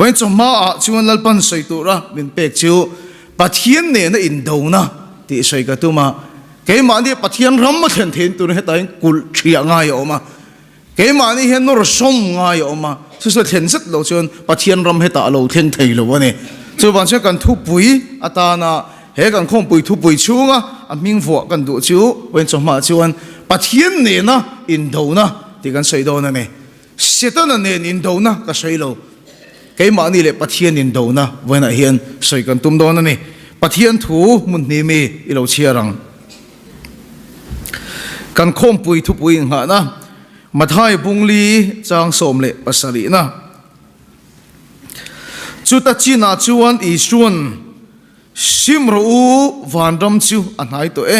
Vawiin chawhma ah chuan Lalpan sawi tura min pek chu Pathian nena indona tih sawi ka tum a, keimahni Pathian ram a thlen theih turin hetah hian kulh thiah ngai a awm a, keimahni hian nawr sawm ngai a awm a, chu chu thlen zet lo chuan Pathian ram hetah a lo thleng thei lo a ni. Chuvang chuan kan thupui atana he kan khawmpui thupui chhunga a hming vuah kan duh chu vawiin chawhma chuan Pathian nena indona tih kan sawi dawn a ni. Setana nen indona ka sawi lo. Keimahni leh Pathian indona vawiinah hian sawi kan tum dawn a ni. Pathian thu hmun hnih mi i lo chhiar ang. Kan khawmpui thupui innghahna Mathai Bungli chang 17na. Chuta chinah chuan Isua'n Sim rawh u, vanram chu a hnai tawh e,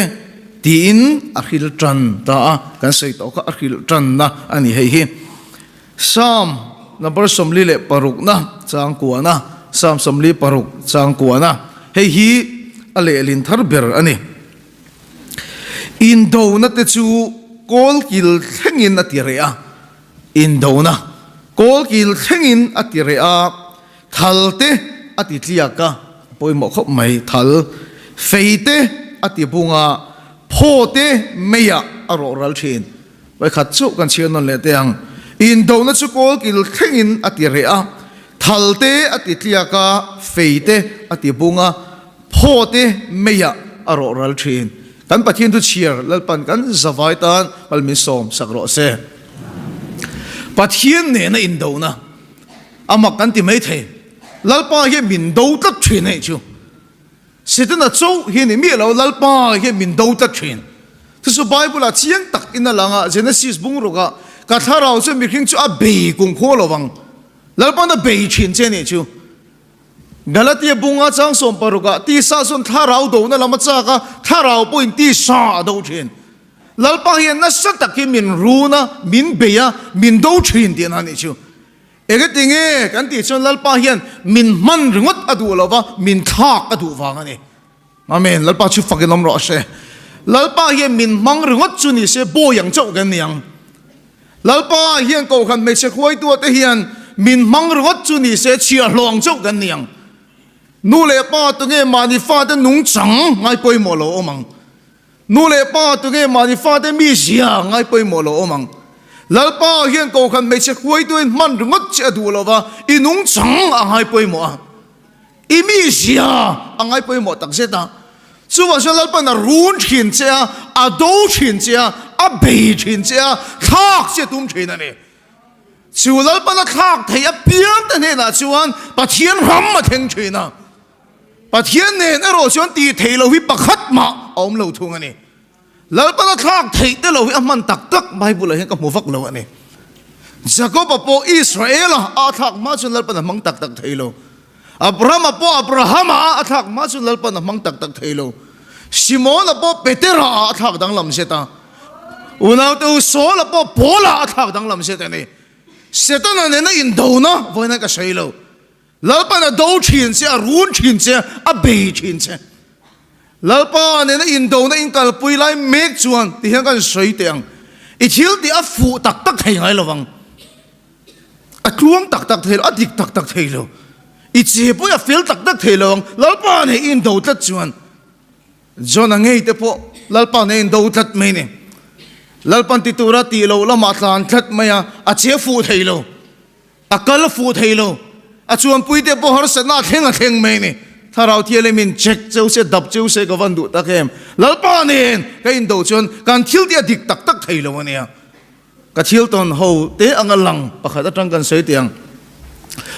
tiin a hril tan ta a, kan sawi tawh kha a hril tanna a ni hei hi. Psalm number 46na chang kuana, Psalm 46 chang kuana, hei hi a lehlin thar ber a ni. Indona te chu kawlkil thlengin a ti reh a, indona kawlkil thlengin a ti reh a, Thal te a ti tliak a, a pawimawh khawp mai. Thal fei te a ti bung a, phaw te meiah a rawh ral thin. Vawikhat chu kan chhiar nawn leh teh ang. Indona chu kawlkil thlengin a ti reh a, thal te a ti tliak a, fei te a ti bung a, phaw te meiah a rawh ral thin. Kan Pathian thu chhiar Lalpan kan zavai tan mal min sawm sak rawh se. Pathian nena indona. A mak kan ti mai thei. Lalpa hian min do tlat thin hei chu. Setana chauh hi ni miah lo, Lalpa hian min do tlat thin. Chu chu Bible ah chiang tak in a lang a, Genesis bungruk ah, Ka thlarau chuan mihring chu a bei kum khaw lo vang. Lalpa'n a bei thin che nih chu. Galatia bunga chang 16 ah, Tisa chuan thlarau dona lam a chak a, thlarau pawhin tisa a do thin. Lalpa hian nasa takin min run a, min bei a, min do thin tih a nih chu. Engati nge kan tih chuan Lalpa hian min hman ringawt a duh lo va, min thlak a duh vang a ni. Amen. Lalpa chu fakin awm rawh se. Lalpa hian min hmang ringawt chu ni se bawi ang chauh kan ni ang. Lalpa hian kohhran hmeichhe hruaitua te hian min hmang ringawt chu ni se chhiahhlawh ang chauh kan ni ang. Nu leh pa tunge mahni fate nungchang ngai pawimawh lo awm ang. Nu leh pa tunge mahni fate mi zia ngai pawimawh lo awm ang. Lalpa hian kohhran hmeichhe hruaituin hman ringawt che a duh lo va, i nungchang a ngai pawimawh a, i mi zia a ngai pawimawh tak zet a. Chuvang chuan Lalpa'n a run thin che a, a do thin che a, a bei thin che a, thlak che a tum thin a ni. Chu Lalpa'n a thlak theih apiang te hnenah chuan Pathian ram a thleng thin a. Pathian nen erawh chuan tih theih loh hi pakhat mah a awm lo thung a ni. Lalpana thlak theih te lo hi a hman tak tak Bible ah hian ka hmu vak lo a ni. Jacob-a pawh Israel-a a thlak hma chuan Lalpan a hmang tak tak thei lo. Abraham-a pawh Abraham-a a thlak hma chuan Lalpan a hmang tak tak thei lo. Simon-a pawh Petera-a a thlak danglam zet a. Unaute u Saul-a pawh Paul-a a thlak danglam zet a ni. Setana nena indona vawiin ka sawi lo. Lalpan a do thin che, a run thin che, a bei thin che. Lalpa nena indona in kalpui lai mek chuan ti hian kan sawi teh ang. I thil tih a fuh tak tak thei ngai lovang. A tluang tak tak thei lo, a dik tak tak thei lo. I che pawh i a fel tak tak thei lo ang. Lalpa nen i indo tlat chuan John-a ngei te pawh Lalpa nen indo tlat mai ni. Lalpan ti tura tih loh lamah tlan tlat mai a, a che fuh thei lo. A kal fuh thei lo. A chuanpui te pawh harsatna a thleng a thleng mai a ni. Thlarau thial in check cheu se, dap cheu se ka van duh tak em. Lalpa nen ka indo chuan kan thil tih a dik tak tak thei lo a nia. Ka thil tawn ho te anga lang pakhat atang kan sawi teh ang.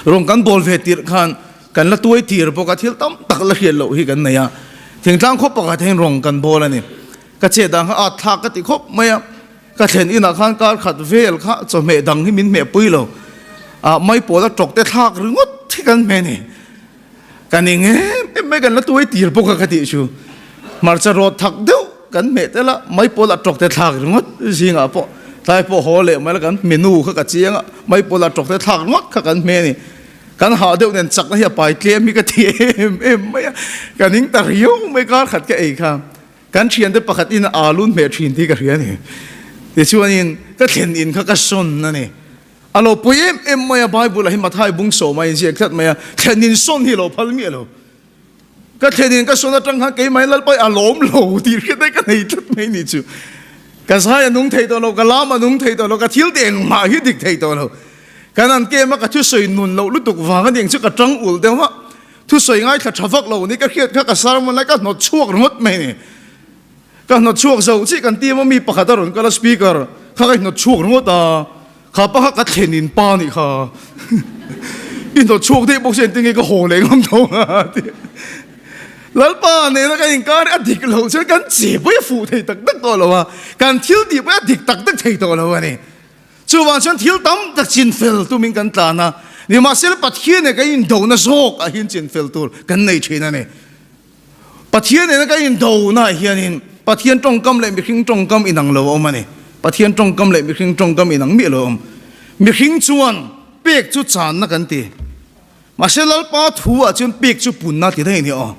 Rawng kan bawl ve tirh khan kan la tuai tir bawk a, thil tam tak la hriat loh hi kan nei a. Thingtlang khaw pakhat hian rawng kan bawl a ni. Ka chet dan kha at thlak ka ti khawp mai a. Ka thlen inah khan kar khat vel kha chawhmeh dang hi min hmeh pui lo. Ah mai pawl a tawk te thlak ringawt hi kan hmeh ni. Ka ning em em mai kan la tuai tir bawk a ka tih chu. Hmarcha rawt thak deuh kan hmeh tel a, mai pawl a tawk te thlak ringawt zingah pawh tlai pawh haw leh mai la kan menu kha ka chiang a, mai pawl a tawk te thlak ringawt kha kan hmeh ni. Kan hah deuh nen chakna hi a pai tlem hi ka ti em em mai a, ka ning ta riau mai kar khat ka ei kha. Kan thiante pakhat in a lun hmeh thin tih ka hria a ni. Tichuanin ka thlen in kha ka sawn a ni. A lo pawi em em mai a, Bible ah hi Mathai bung sawm a inziak tlat mai a, thlen in sawn hi a lo phal miah lo. Ka thlen in ka sawn atang khan keimah in Lalpa a lawm lo tih hriat daih ka nei tlat mai ni chu. Ka zai a nung thei tawh lo, ka lam a nung thei tawh lo, ka thil te engmah hi dik thei tawh lo. Kan an kem a ka thusawi nun loh lutuk vang a ni ang chu ka tang ulh deuh a, thusawi ngaithla tha vak lo ni ka hriat kha ka sermon lai ka hnawt chhuak ringawt mai ni. Ka hnawt chhuak zo chiah kan team a mi pakhat a rawn kal a speaker kha ka hnawt chhuak ringawt a, kha pa kha ka thlen in pa nih kha i hnawt chhuak daih bawk si engtin nge ka haw leh ngam tho a ti. Lalpa nena kan inkar a dik loh chuan kan che pawh hi a fuh thei tak tak tawh lo a, kan thil tih pawh hi a dik tak tak thei tawh lo a ni. Chuvang chuan thil tam tak chinfel tumin kan tlan a, nimahsela Pathian nen kan indona zawk ah hian chinfel tur kan nei thin a ni. Pathian nena kan indona ah hianin Pathian tawngkam leh mihring tawngkam inang lo a awm a ni. Pathian tawngkam leh mihring tawngkam inang miah lo a awm. Mihring chuan pek chu channa kan ti. Mahse Lalpa thu ah chuan pek chu punna ti daih a ni aw.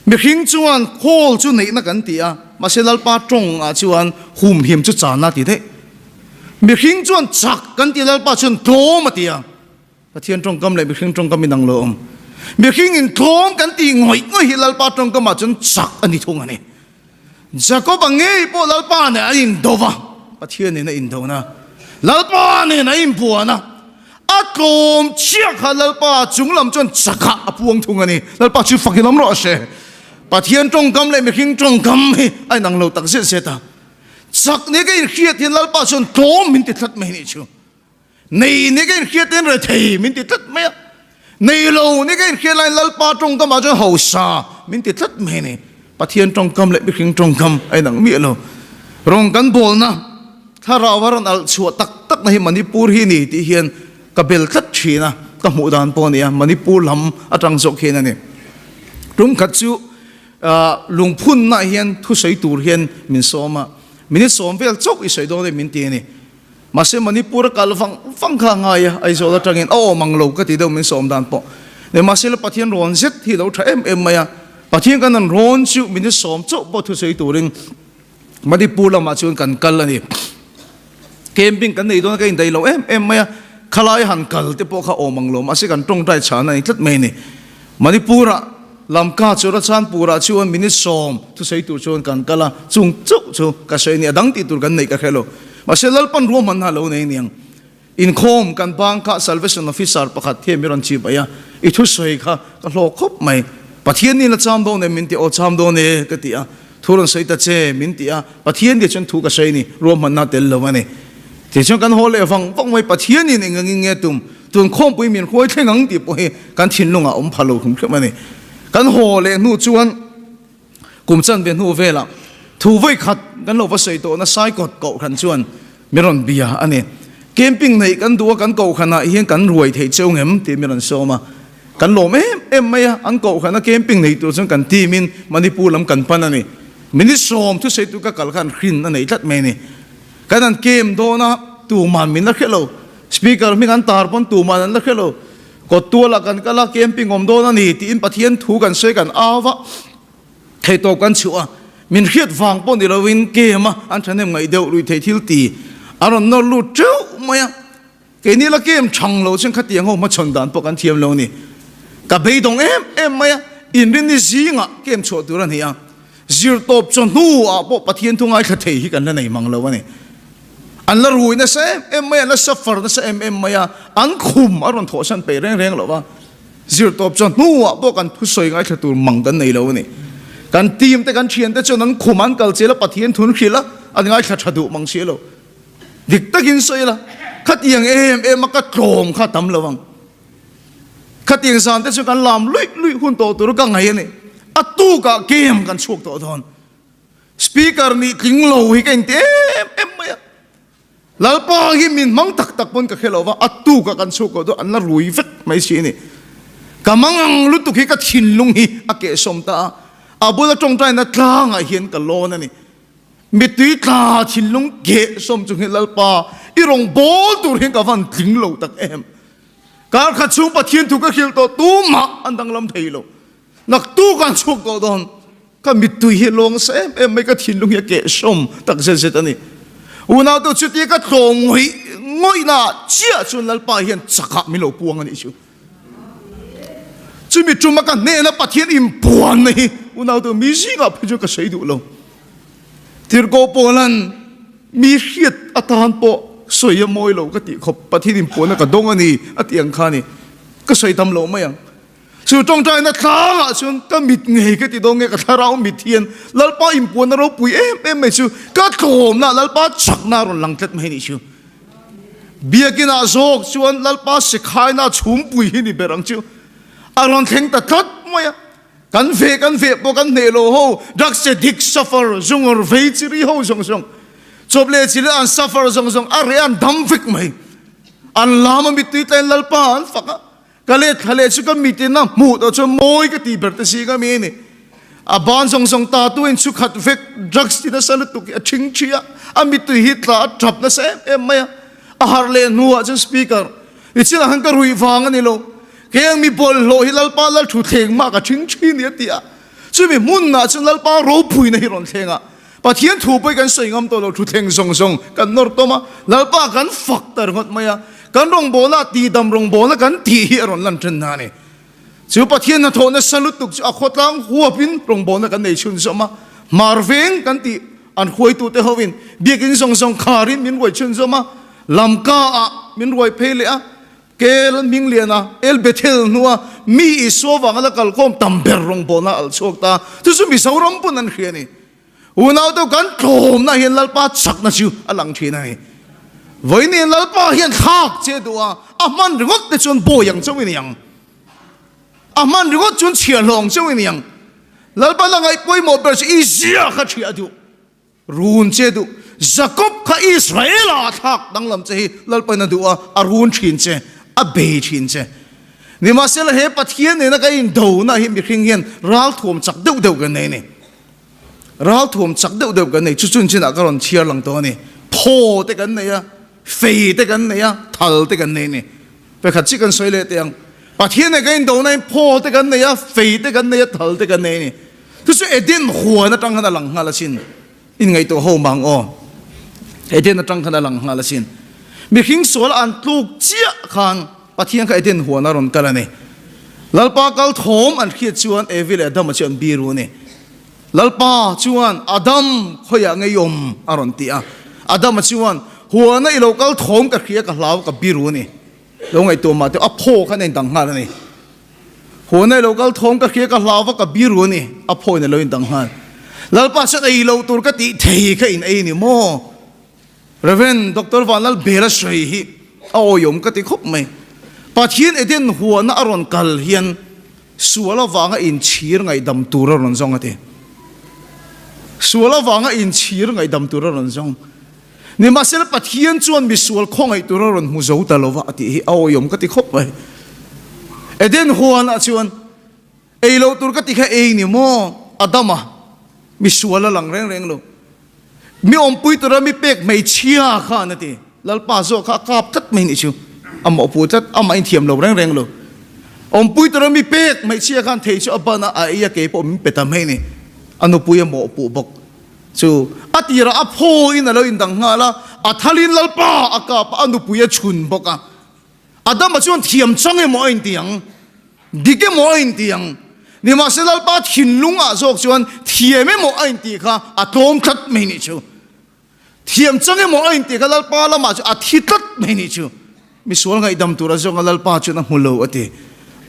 Mihring chuan khawl chu neihna kan ti a, mahse Lalpa tawng ah chuan humhim chu channa ti daih. Mihring chuan chak kan ti Lalpa chuan tlawm a ti a. Pathian tawngkam leh mihring tawngkam inang lo awm. Mihring in tlawm kan tih ngawih ngawih hi Lalpa tawngkam ah chuan chak a ni thung a ni. Jakob-a ngei pawh Lalpa nen a indo va, Pathian nen a indo na, Lalpa nen a inbuan a, a tlawm chiah kha Lalpa chung lam chuan chakah a puang thung a ni. Lalpa chu fak i lam rawh se. Pathian tawngkam leh mihring tawngkam hi a inang lo tak zet zet a. Chak nia ka inhriat hian Lalpa chuan tlawm min ti tlat mai nih chu. Nei ni ka inhriat in rethei min ti tlat mai a, nei lo ni ka inhriat laiin Lalpa tawngkam ah chuan hausa min ti tlat mai a ni. Pathian tawngkam leh mihring tawngkam a inang miah lo. Rawng kan bawlna thlarau a rawn alh chhuah tak tak na hi Manipur hi ni tih hian ka bel tlat thin a, ka hmuh dan pawh a ni a, Manipur lam atang zawk hian a ni. Tum khat chu lungphunna hian thusawi tur hian min sawm a, minute sawm vel chauh i sawi dawn e min ti a ni. Mahse Manipur a kal vang vang kha a ngai a, Aizawl atangin a awm ang lo ka ti deuh min sawm dan pawh. Nimahse la Pathian rawn zet hi lo tha em em mai a, Pathian kan han rawn chu min sawm chauh pawh thusawi turin Manipur lamah chuan kan kal a ni. Camping kan nei dawn a ka indaih lo em em mai a, khalai han kal te pawh kha awm ang lo mahse kan tawngtai chhan a ni tlat mai a ni. Manipur-ah Lamka chu Rachanpur-ah chuan minute sawm thusawi tur chuan kan kal a, chung chauh chu ka sawi a ni, a dang tih tur kan neih ka hre lo. Mahse Lalpan ruahmanna a lo nei aniang. Inkhawm kan bang kha Salvation Officer pakhat hian min rawn chip aih a, i thusawi kha ka hlawk khawp mai. Pathian nin a cham dawn em min ti, aw cham dawn e ka ti a, thu rawn sawi ta che min ti a, Pathian nih chuan thu ka sawi a ni, ruahmanna tel lo a ni. Tichuan kan haw leh vang vang mai, Pathianin eng angin nge tum? Tun khawmpui min hruai thleng ang tih pawh hi kan thinlungah awm pha lo hrim hrim a ni. Kan haw leh hnu chuan kum chanve hnu velah thu vawi khat kan lo va sawi tawhna Saikawt kohhran chuan min rawn bia a ni. Camping neih kan duh a, kan kohhranah hian kan ruai theih cheu ngem tih min rawn sawm a. Kan lawm em em mai a, an kohhrana camping nei tur chuan kan team in Manipur lam kan pan a ni. Minute sawm thusawi tur ka kal khan hrin a nei tlat mai a ni. Kan han camp dawn a, tuman min la hre lo. Speaker hming an tar pawn tuman an la hre lo. Kawt tualah kan kal a, camping awm dawn a ni tiin Pathian thu kan sawi kan au va, theitawp kan chhuah a. Min hriat vang pawh ni loin camp a an thahnem ngaih deuh lui thei thil ti a rawn nawr lut teuh mai a. Keini la kem chhang lo chuan khatiang ho hmachhawn dan pawh kan thiam lo a ni. Ka beidawng em em mai a, inrinni zingah kem chhuah tur a ni a, zirtawp chawhnu ah pawh Pathian thu ngaithla thei hi kan la nei mang lo a ni. An la rui nasa em em mai a, an la suffer nasa em em mai a, an khum a rawn thawhsan peih reng reng lo va, zirtawp chawhnu ah pawh kan thusawi ngaithla tur mang kan nei lo a ni. Kan team te kan thiante chuan an khum an kal chel a, Pathian thu an hrilh a, an ngaithla tha duh mang si lo. Dik takin sawi la, khatiang em em a ka tlawm kha tam lo ang. Khatiang zan te chu kan lam luih luih hun tawh tur ka ngaih a ni. A tukah game kan chhuak tawh dawn. Speaker nih tling lo hi ka inti em em mai a. Lalpa hi min hmang tak tak pawn ka hre lo va, a tukah kan chhuak tawh dawn, an la rui vek mai si a ni. Ka mangang lutuk hi ka thinlung hi a kehsawm ta a, a bula tawngtaina tlangah hian ka lawn a ni. Mittui tla thinlung keh sawm chung hi Lalpa i rawngbâwl tur hian ka van tling lo tak em. Kar khat chhung Pathian thu ka hrilh tawh tumah an danglam thei lo. Naktuk an chhuak tawh dawn. Ka mittui hi lawng sa em em mai ka thinlung hi a keh sawm tak zet zet a ni. Unau tu chutia ka tlawm ngawih ngawih na ah chiah chuan Lalpa hian chakah min lo puang a nih chu. Chumi tuma ka hnena Pathian inpuanna hi unaute mi zingah phei chuan ka sawi duh lo. Tirhkoh Paula'n mi hriat atan pawh sawi a mawi lo ka tih khawp Pathian inpuanna ka dawng a ni a tih ang kha a ni. Ka sawi tam lo mai ang. Chu tawngtaina tlangah chuan ka mit ngei ka ti dawn nge ka thlarau mit hian Lalpa inpuanna ropui em em mai chu ka tlawmna Lalpa chakna a rawn lang tlat mai a nih chu. Biakinah zawk chuan Lalpa Sekhaina chhumpui hi ni ber ang chu a rawn thleng ta tlat mai a. Kan veh kan veh pawh kan hneh lo ho, drugs addict suffer zungawr vei chi ri ho zawng zawng, chawp leh chi leh an suffer zawng zawng a reh an dam vek mai. An lam a mittui tlain Lalpa an fak a. Ka let thla leh chu ka mit in a hmuh tawh chuan mawi ka tih ber te zing a mi a ni. A ban zawng zawng ta tu in chhukhat vek drugs ti nasa lutuk hi a thing thi a, a mittui hi tla a tap nasa em em mai a. A harh leh hnuah chuan speaker i chinah khan ka ruih vang a ni lo, kei ang mi bawlhhlawh hi Lalpa lal thutthleng mah ka thing thi ni a ti a. Chumi hmunah chuan Lalpa ropuina hi rawn thleng a, Pathian thu pawh hi kan sawi ngam tawh lo, thutthleng zawng zawng kan nawr tawm a, Lalpa kan fak ta ringawt mai a, kan rawngbawlna tihdam rawngbawlna kan tih hi a rawn lan ṭhen na a ni. Chu Pathian hnathawh nasa lutuk chu a khawtlang huapin rawngbawlna kan nei chhunzawm a, Hmar veng kan tih an huaitute hoin biakin zawng zawng kharin min ruai chhunzawm a, Lamka ah min ruai phei leh a, Kel Hmingliana, El Bethel hnua mi Isua vanga la kalkhawm tam ber rawngbawlna a alh chhuak ta. Chu chu Mizoram pawn an hria a ni. Unau deuh kan tlawmna hian Lalpa chakna chu a lang thin a ni. Vawiin Lalpa hian thlak che duh a, a hman ringawt te chuan bawi ang chauh i ni ang. A hman ringawt chuan chhiahhlawh ang chauh i ni ang. Lalpa la ngaih pawimawh ber chu i zia kha ṭhiah duh. Run che duh. Jakob kha Israela a thlak danglam che hi Lalpain a duh a, a run thin che, a bei thin che. Nimahsela he Pathian nena ka indona hi mihring hian ralthuam chak deuh deuh kan nei a ni. Ralthuam chak deuh deuh kan nei. Chu chun chinah ka rawn chhiar lang tawh a ni. Phaw te kan nei a, fei te kan nei a, thal te kan nei a ni. Pakhat chi kan sawi leh teh ang. Pathian nen kan indona in phaw te kan nei a, fei te kan nei a, thal te kan nei a ni. Chu chu Eden huan atang khan a lang nghal asin. In ngaihtuah ho mang aw. Eden atang khan a lang nghal asin. Mihring sual an tluk chiah khan Pathian kha Eden huan a rawn kal a ni. Lalpa kal thawm an hriat chuan Evi leh Adama chu an biru a ni. Lalpa chuan Adam khawiah ngei awm a rawn ti a. Adama chuan huana i lo kal thawm ka hria ka hlau ka biru a ni. Lo ngaihtuah mah teh a phaw khan a indang nghal a ni. Huana i lo kal thawm ka hria ka hlau va ka biru a ni. A phaw in a lo indang nghal. Lalpa chuan ei lo tur ka tih thei kha in ei ni maw? Rev. Doctor Vanlalbela sawi hi a awiawm ka ti khawp mai. Pathian Eden huana a rawn kal hian Sual avanga inchhir ngaihdam tur a rawn zawng a ti. Sual avanga inchhir ngaihdam tur a rawn zawng. Nimahsela Pathian chuan misual khawngaih tur a rawn hmu zo ta lova a tih hi a awiawm ka ti khawp mai. Eden huanah chuan ei loh tur ka ti kha ei ni maw? Adama misual a lang reng reng lo. Mi awmpui tura mi pek hmeichhia khan a ti. Lalpa zawk kha a kap tlat mai nih chu. A mawhpuh tlat, amah inthiam lo reng reng lo. Awmpui tura mi pek hmeichhia khan thei chu a ban a, a ei a kei pawh min pe ta mai ni. A nupui a mawhpuh bawk chu a tirah a phawiin a lo indang nghal a, a thalin Lalpa a kap a, a nupui a chhun bawk a. Adama chuan thiam chang emaw a inti ang, dik emaw a inti ang. Nimahse Lalpa thinlungah zawk chuan thiam emaw a intih kha a tlawm tlat mai nih chu. Thiam chang emaw a intih kha Lalpa lamah chu a thi tlat mai nih chu. Misual ngaihdam tura zawnga Lalpa chuan a hmu lo a ti.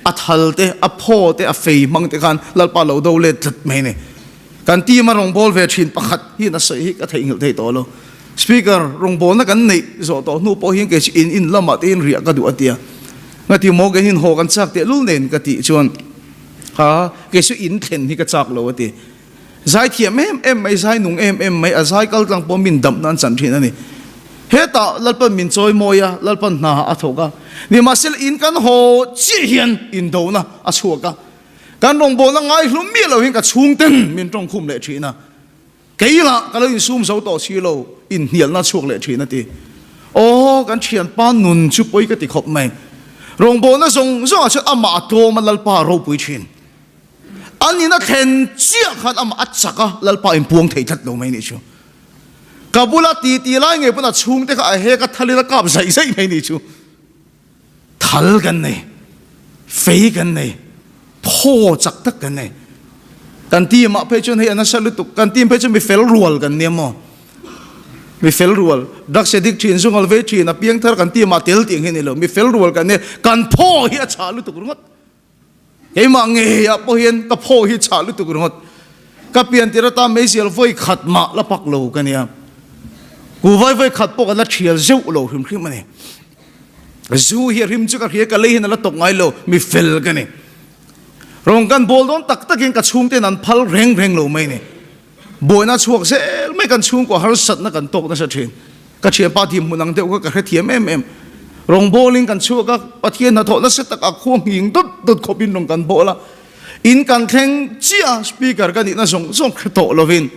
A thal te, a phaw te, a fei hmang te khan Lalpa lo do let tlat mai ni. Kan team a rawngbâwl ve ṭhin pakhat hian a sawi hi ka theihnghilh thei tawh lo. Speaker, rawngbâwlna kan neih zawh tawh hnu pawh hian kei chu in in lamah te hian riah ka duh a tia. Ngati maw kei hian haw kan châk tehlul nen ka tih chuan ha kei chu in thlen hi ka châk lo a ti. Zai thiam em em mai, zai nung em em mai, a zai kal tlang pawh min damh nan chan ṭhin a ni. Hetah Lalpan min chawi mawi a, Lalpan hna a thawk a. Nimahsela in kan haw chiah hian indona a chhuak a. Kan rawngbawlna ngaihlum miah lo hian ka chhungten min tawngkhum leh thin a, kei lah ka lo insum zo tawh si lo, inhnialna chhuak leh thin a ti. Aw, kan thianpa nun chu pawi ka ti khawp mai. Rawngbawlna zawng zawngah chuan amah a tlawm a, Lalpa a ropui thin. An ina thlen chiah khan amah a chak a, Lalpa inpuang thei tlat lo mai nih chu. Ka bula ti ti lai ngei pawn a chhungte kha a hek a thalin a kap zaih zaih mai ni chu. Thal kan nei, fei kan nei, phaw chak tak kan nei. Kan team ah phei chuan hei a nasa lutuk, kan team phei chuan mi fel rual kan nia maw? Mi fel rual, drugs addict thin, zungal vei thin, a piang thar kan team ah tel tih ang hi a ni lo. Mi fel rual kan nia, kan phaw hi a chhah lutuk ringawt. Keimah ngeiah pawh hian ka phaw hi chhah lutuk ringawt. Ka pian tir atan meizial vawi khat mah la pak lo ka nia. Kuhvai vawi khat pawh ka la thial zeuh lo hrim hrim a ni. Zu hi a hrim chu ka hria, ka lei hian a la tawk ngai lo, mi fel ka ni. Rawng kan bawl dawn tak takin ka chhungten an phal reng reng lo mai ni. Buaina chhuak zel mai kan chhungkaw harsatna kan tawk nasa thin. Ka thianpa tih hmun ang deuh kha ka hrethiam em em. Rawngbawlin kan chhuak a, Pathian hnathawh nasa tak a khua nghing dawt dawt khawpin rawn kan bawl a. In kan thleng chiah a, speaker ka nihna zawng zawng hre tawh lovin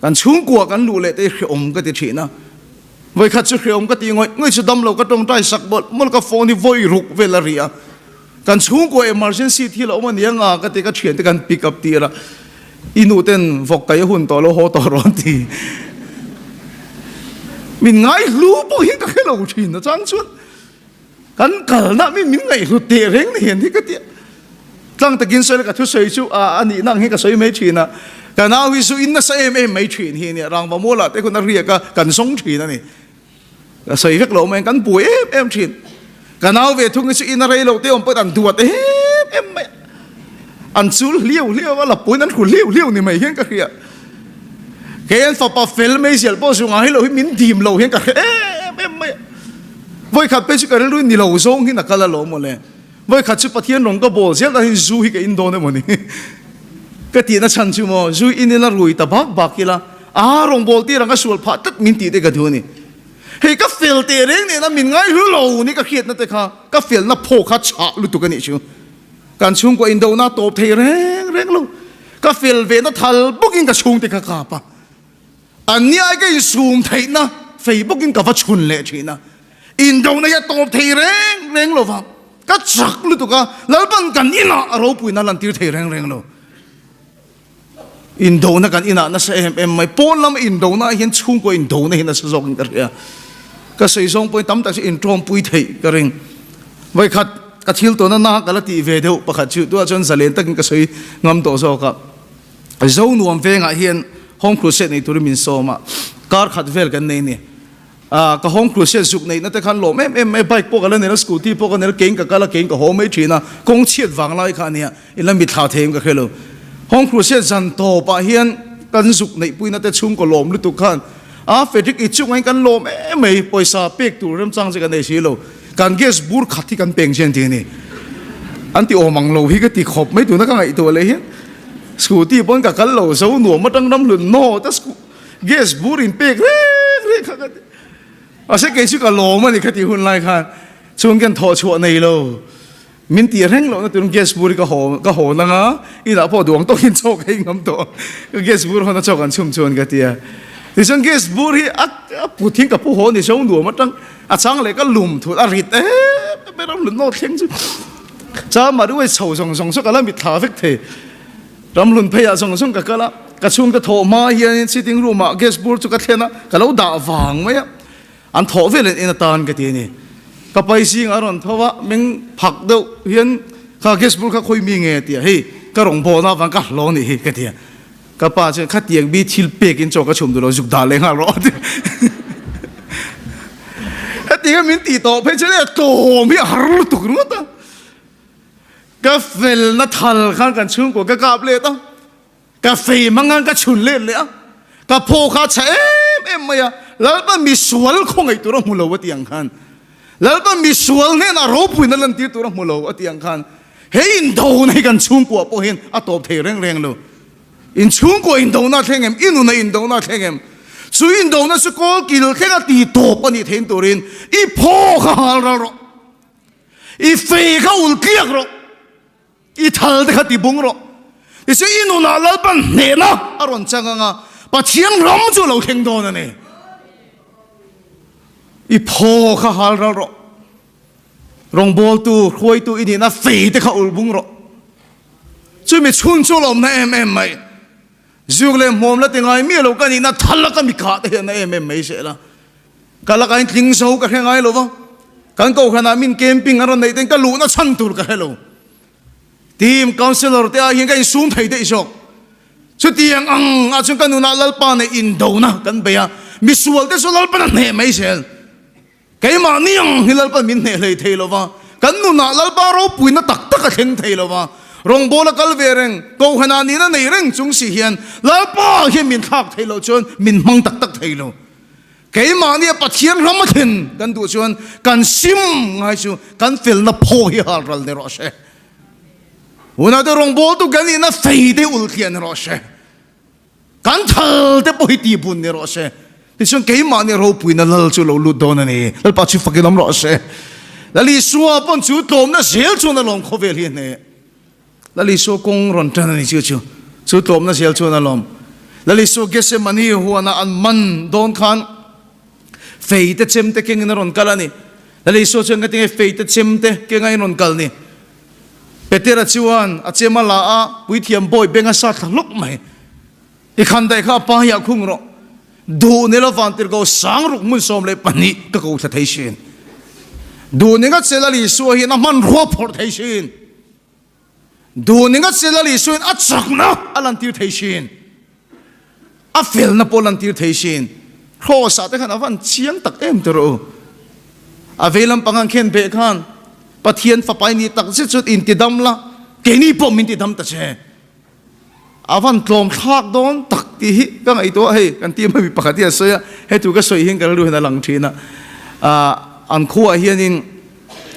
kan chhungkua kan luh leh te hi hreawm ka ti thin a. Vawikhat chu hreawm ka tih ngawih ngawih chu damlo ka tawngtai sak mawlh mawlh ka phone hi vawi ruk vel a ri a. Kan chhungkua emergency thil a awm a nia nga ka ti ka thiante kan pick up tir a, i nu ten vawk kai a hun tawh lo haw tawh rawn ti. Min ngaihlu pawh hian ka hre lo thin a chang chuan kan kalna mi min ngaihlu teh reng ni hian hi ka ti a. Tlang takin sawi la ka thusawi chu a a nihna ang hi ka sawi mai thin a, ka nau hi zu in nasa em em mai thin hi a nia, rangva mualah te khawn a riak a kan zawng thin a ni. Ka sawi vek lo mai, kan buai em em thin. Ka nau ve thung hi chu in a rei lo te awm pawhin an duat em em mai a. An chul hliau hliau a, lapuiin an hru hliau hliau ni mai hian ka hria. Kei an fapa fel mai zial pawh zu ngai lo hi min dim lo hian ka hre em em mai a. Vawikhat phei chu ka rilru ni lo zawng hian a kal alawm mawle. Vawikhat chu Pathian rawng ka bawl zel dahin zu hi ka in dawn emaw ni? Ka tihna chhan chu maw, zu in ila rui ta bak bak ila, aa rawng bawl tir ang ka sual phah tlat min tih te ka duh a ni. Hei ka fel teh reng nena min ngai hlu lo ni ka hriatna te kha ka felna phaw kha chhah lutuk a nih chu. Kan chhungkua indohna tawp thei reng reng lo. Ka fel ve na thal bawkin ka chhungte kha kap a. An ni ai ka insum theihna fei bawkin ka va chhun leh thin a. Indona hi a tawp thei reng reng lo va, ka chak lutuk a, Lalpan kan inah a ropuina lantir thei reng reng lo. Indona kan inah nasa em em mai, pawn lama indona ah hian chhungkaw indona hi nasa zawkin ka hria. Ka sawi zawng pawhin tam tak chu intawmpui theih ka ring. Vawikhat ka thil tawhna na ka la tih ve deuh pakhat chu tunah chuan zalen takin ka sawi ngam tawh zawk a. Zonuam vengah hian Home Crusade nei turin min sawm a, kar khat vel kan nei a ni. Ah, ka home crusade zuk neihna te khan lawm em em mai, bike pawh ka la nei a, scooty pawh ka nei a, kein ka kal a, kein ka haw mai thin a, kawng chhiat vang lai kha a nia, in la mitthla thei em ka hre lo. Home crusade zan tawpah hian kan zuk neihpuina te chhungkaw lawm lutuk khan, ah Frederick i chungah hian kan lawm em mai, pawisa pek tur remchang che ka nei si lo, kan gas bur khat hi kan peng chian ti a ni. An ti awm ang lo hi ka ti khawp mai tuna ka ngaihtuah leh hian, scooty pawn ka kal lo, zo nuam atang ram hlun nawt a, Gas bur in pek rek rek kha ka ti. Mahse kei chu ka lawm a ni kha tih hun lai khan chhung hian thawh chhuah nei lo. Min tih reng lohna turin gas bur hi ka haw ka haw nang a, inah pawh duang tawkin chaw ka ei ngam tawh. Ka gas bur hawn a chaw kan chhum chuan ka ti a. Tichuan gas bur hi a a put hi ka pu haw ni zo nuam atang a chang leh ka lum thut a rit em em mai ram lut thleng chu. Chama ruai chho zawng zawng chu ka la mitthla vek thei. Ramhlun pheiah zawng zawng ka kal a, ka chhungte thawh hma hianin sitting room ah gas bur chu ka thlen a, ka lo dah vang mai a, an thawh vel in en atan ka ti a ni. Ka pai zingah a rawn tho a, meng phak deuh hian kha gas bur kha khawi mi nge a ti a, hei ka rawn bawhna avang ka hlawh a nih hi ka ti a. Ka pa chuan khatiang bi thil pekin chaw ka chhum duh lo zuk dah leh nghal rawh a ti. Hetiang a min tih tawh phei chuan e tlawm hi a har lutuk ringawt a. Ka felna thal khan kan chhungkua ka kap let a, ka fei hmang khan ka chhun let leh a, ka phaw kha a chha em em mai a, Lalpa misual khawngaih tur a hmu lo a ti ang khan, Lalpa misual hnenah ropuina lantir tur a hmu lo a ti ang khan, he indona hi kan chhungkua pawh hian a tawp thei reng reng lo. In chhungkua indona a thleng em? I nuna indona a thleng em? Chu indona chu kawl kil thleng a ti tawp a nih thein turin i phaw kha hal ral rawh. I fei kha ul tliak rawh, i thal te kha ti bung rawh. Tichuan i nunah Lalpan hnehna a rawn chang ang a, Pathian ram chu a lo thleng dawn a ni. I phaw kha hal ral rawh, rawngbawltu, hruaitu i nihna fei te kha ul bung rawh. Chumi chhun chu a lawmna em em mai. Zuk leh hmuam la ti ngai miah lo ka nihna thal a ka mi kah te hian na em em mai zel a. Ka lakah in tling zo ka hre ngai lo va, kan kohhranah min camping an rawn neih ten ka luhna chhan tur ka hre lo. Team councillor te ah hian ka insum thei daih zawk. Chutiang ang ah chuan ka nunah Lalpa neih indona kan bei a, misual te chu Lalpan a hneh mai zel. Keimahni ang hi Lalpan min hneh hlei thei lo va, kan nunah Lalpa ropuina tak tak a thleng thei lo va, rawngbawla kal ve reng, kohhranah nihna nei reng chung si hian Lalpa hian min thlak thei loh chuan min hmang tak tak thei lo. Keimahnia Pathian ram a thlen kan duh chuan kan sim ngai chu kan felna phaw hi hal ral ni rawh se. Unaute rawngbawltu kan nihna fei te ulh thliah ni rawh se. Kan thal te pawh hi tihbun ni rawh se. Tichuan keimahni ropuina lal chu lo lut dawn a ni. Lalpa chu fakin awm rawh se. Lal Isua pawn chu tlawmna zel chuan a lawm khawvel hi a hneh. Lal Isua kawng rawn tan a ni chu chu. Chu tlawmna zel chuan a lawm. Lal Isua Gethsemane huanah an man dawn khan fei te chem te kengin a rawn kal a ni. Lal Isua chuan ka tinge fei te chem te kenga in rawn kal ni. Petera chuan a chem a la a, puithiam bawi beng a sat thla hlawk mai. I khan daih kha a pa hi a khung rawh. Duh ni lo vantirhko sang ruk hmun 12 ka ko thla thei sin. Duh ni ngat se Lal Isua hian a hmanrua phawrh thei sin. Duh ni ngat se Lal Isua hian a chakna a lantir thei sin. A felna pawh lantir thei sin. Kraws ah te khan a van chiang tak em ti rawh u. A vei lampang an khen beh khan Pathian fapa i nih tak zet chuan intidam la, keini pawh min tidam ta che. A van tlawm thlak dawn tak tih hi ka ngaihtuah a, hei kan team a mi pakhat hi a sawi a, he thu ka sawi hian ka rilru hian a lang thin a. An khuaah hianin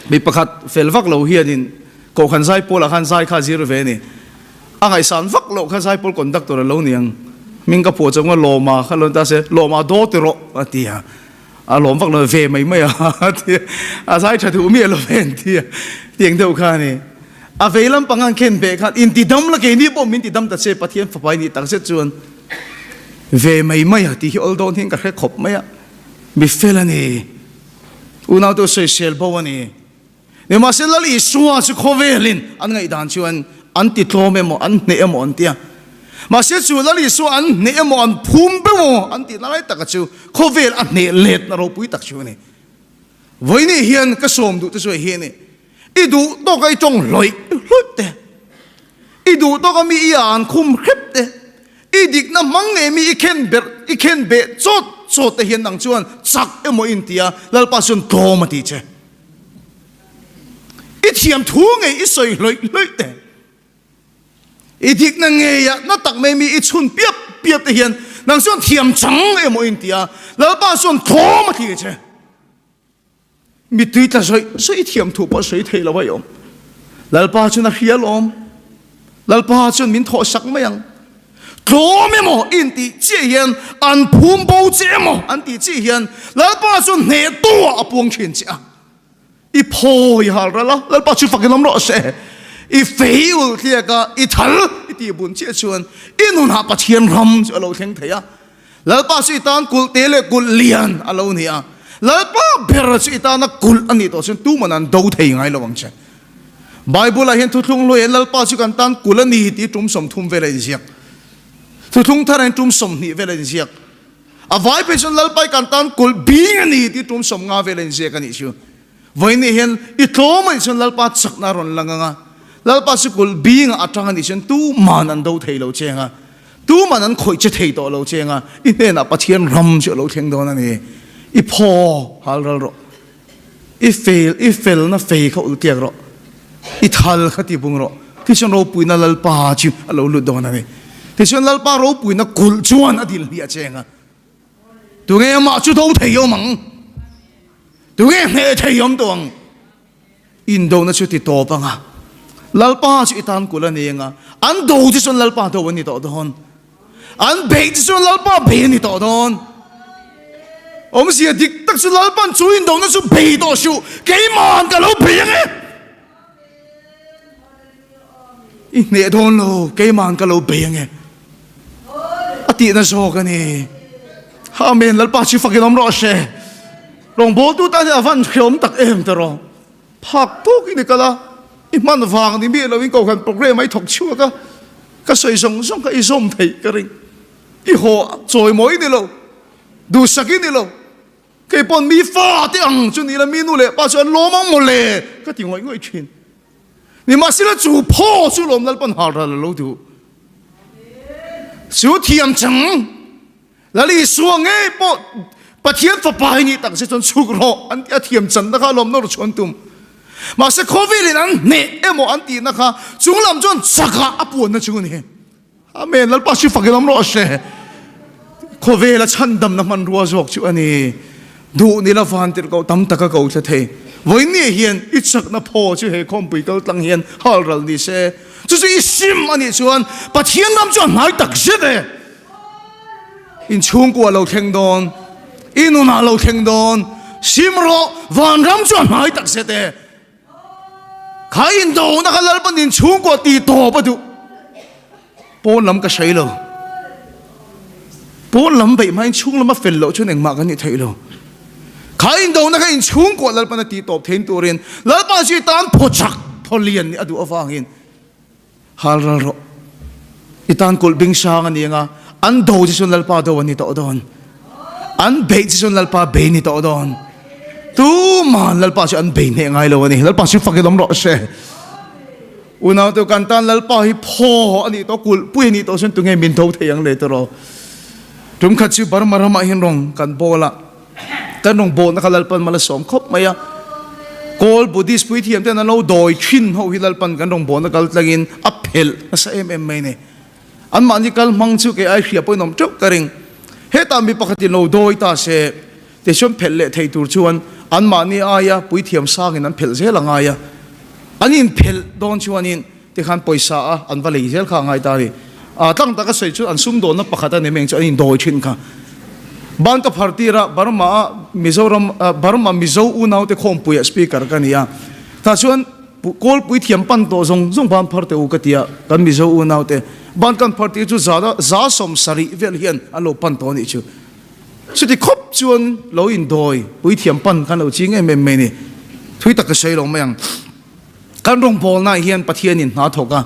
mi pakhat fel vak lo hianin Kohhran Zaipawlah khan zai kha a zir ve a ni. A ngaihsan vak loh kha Zaipawl conductor a lo ni ang. Hming ka phuah chauh nga Lawma kha lo ni ta se, Lawma daw ti rawh a ti a. A lawm vak lo ve mai mai a a ti a. A zai tha duh miah lo ve an ti a. Tiang deuh kha a ni. A vei lampang an khen beh khan inti dam la keini pawh min ti dam ta che Pathian fapa i nih tak zet chuan ve mai mai a tih hi awl dawn hian ka hre khawp mai a. Mi fel a ni. Unautu sawisel bo a ni. Nimahse Lal Isua chu khawvelin an ngaihdan chuan an ti tlawm emaw an hneh emaw an ti a. Mahse chu Lal Isua an hneh emaw an phum beuh emaw an tihna lai taka chu khawvel a hneh letna ropui tak chu a ni. Vawiini hian ka sawm duh te chu hei hi a ni. I duh tawka i tawng hlawih hlawih te, i duh tawka mi i an khum hrep te, i dikna hmang ngei mi i khen ber i khen beh chawt chawt te hian nang chuan chak emaw i inti a, Lalpa chuan tlawm a ti che. I thiam thu ngei i sawi hlawih hlawih te, i dikna ngeia na tak mai mi i chhun piap piap te hian nang chuan thiam chang emaw in ti a, Lalpa chuan tlawm a thlir che. Mittui tla zawih zawih i thiam thu pawh sawi thei lo a i awm. Lalpa chuan a hria alawm. Lalpa chuan min thawh sak mai ang. Tlawm emaw i intih chiah hian an phum bo che emaw an tih chiah hian Lalpa chuan hnehtu ah a puang thin che a. I phawi hal ral a, Lalpa chu fakin awm rawh se. I fei ulh tliak a, i thal i tih bun chiah chuan i nunah Pathian ram chu a lo thleng thei a. Lalpa chu i tan kulh te leh kulh lian a lo ni a. Lalpa ber chu i tana kulh a nih tawh chuan tuman an do thei ngai lo ang che. Bible ah hian thuthlung hluai hian Lalpa chu kan tan kulh a ni tih tum 30 vel a inziak. Thuthlung thar ah hian tum 20 vel a inziak. A vai phei chuan Lalpa hi kan tan kulh bing a ni tih tum 50 vel a inziak a nih chu. Vawiin hian i tlawm a nih chuan Lalpa chakna a rawn lang ang a, Lalpa chu kulh bing ah atang a nih chuan tuman an do thei lo che ang a, tuman an khawih che thei tawh lo che ang a, i hnenah Pathian ram chu a lo thleng dawn a ni. I phaw hal ral rawh. I fel, i felna fei kha ulh tiak rawh. I thal kha ti bung rawh. Tichuan ropuina Lalpa chu a lo lut dawn a ni. Tichuan Lalpa ropuina kulh chuan a dil hniah che ang a. Tunge amah chu do thei awm ang? Tunge hneh thei awm tawh ang? Indona chu ti tawp ang a. Lalpa chu i tan kulh a ni ang a. An do chu chuan Lalpa do a ni tawh dawn. An beih chu chuan Lalpa bei a ni tawh dawn. Awmzia dik tak chu Lalpan chu indona chu bei tawh suh, keimahan ka lo bei ang e. I hneh dawn lo, keimahan ka lo bei ang e. A tihna zawk a ni. Amen, Lalpa chu fakin awm rawh se. Rawngbawltu tan hian a van hreawm tak em ta rawh. Phak tawkin i kal a, i hman vang ni miah loin kohhran program a i thawk chhuak a. Ka sawi zawng zawng kha i zawm theih ka ring. I haw chawimawi ni lo, duhsak i ni lo. Kei pawn mi fa te ang chu ni la, mi nu leh pa chu an lawm ang mawle ka ti ngawih ngawih thin. Nimahsela chu phaw chu lawm Lalpan hal ral a lo duh. Chu thiam chang Lal Isua ngei pawh Pathian fapa hi nih tak se chuan chhuk rawh an ti a thiam channa kha lawm nawr chhuan tum. Mahse khawvelin an hneh emaw an tihna kha chunglam chuan chakah a puanna chu a ni. Amen. Lalpa chu fakin awm rawh se. Khawvela chhandamna hmanrua zawk chu a ni. Duh ni la van tirh koh tam taka ko thla thei. Vawiin hian i chakna phaw chu he khawmpui kal tlang hian hal ral ni se. Chu chu i sim a nih chuan Pathian ram chu a hnai tak zet e. Inchhungkua lo thleng dawn, i nunah lo thleng dawn, sim rawh, vanram chu a hnai tak zet e. Kha indona kha Lalpan inchhungkua tih tawp a duh. Pawn lam ka hre lo. Pawn lam beih hmain chhung lama fel loh chuan engmah kan nih theih lo. Kha indona kha inchhungkua Lalpan a tih tawp thein turin Lalpa chu i tan phaw chak, phaw lian nih a duh avangin Hal ral rawh. I tan kulh bing sang a ni anga, an do che chuan Lalpa do a ni tawh dawn. An beih che chuan Lalpa bei ni tawh dawn. Tuman Lalpa chu an bei hneh ngai lo a ni. Lalpa chu fakin awm rawh se. Unau te kan tan Lalpa hi phaw a nih tawh, kulh pui a nih tawh chuan tunge min do thei ang le tiraw. Tum khat chu Burma ramah hian rawng kan bawl a. Kan rawn bawhna kha Lalpan mal a sawm khawp mai a. Kawl Buddhist puithiam ten an lo dawi thin ho hi Lalpan kan rawn bawhna kal tlangin a phelh nasa em em mai ni. Anmahni kal hmang chu kei ai hria pawhin awm teuh ka ring. Hetah mi pakhatin lo dawi ta se, tichuan phelh leh thei tur chuan anmahni aia puithiam sangin an phelh zel a ngai a. An inphelh dawn chuanin Tikhan pawisa a an va lei zel kha a ngai ta a ni. A tlang taka sawi chu an sumdawnna pakhat a ni mai ang chu an indawi thin kha. Ban ka phar tir a, Burma a Mizoram Burma Mizo unaute khawmpuiah speaker ka ni a. Tah chuan Kawlpui thiam pan tawh zawng zawng ban phar teh u ka ti a, kan Mizo unaute ban kan phar tir chu za 70 vel hian an lo pan tawh a nih chu. Chuti khawp chuan lo indawi puithiam pan khan lo ching em em mai a ni. Thui tak ka sawi lo mai ang. Kan rawngbawlnaah hian Pathianin hna thawk a,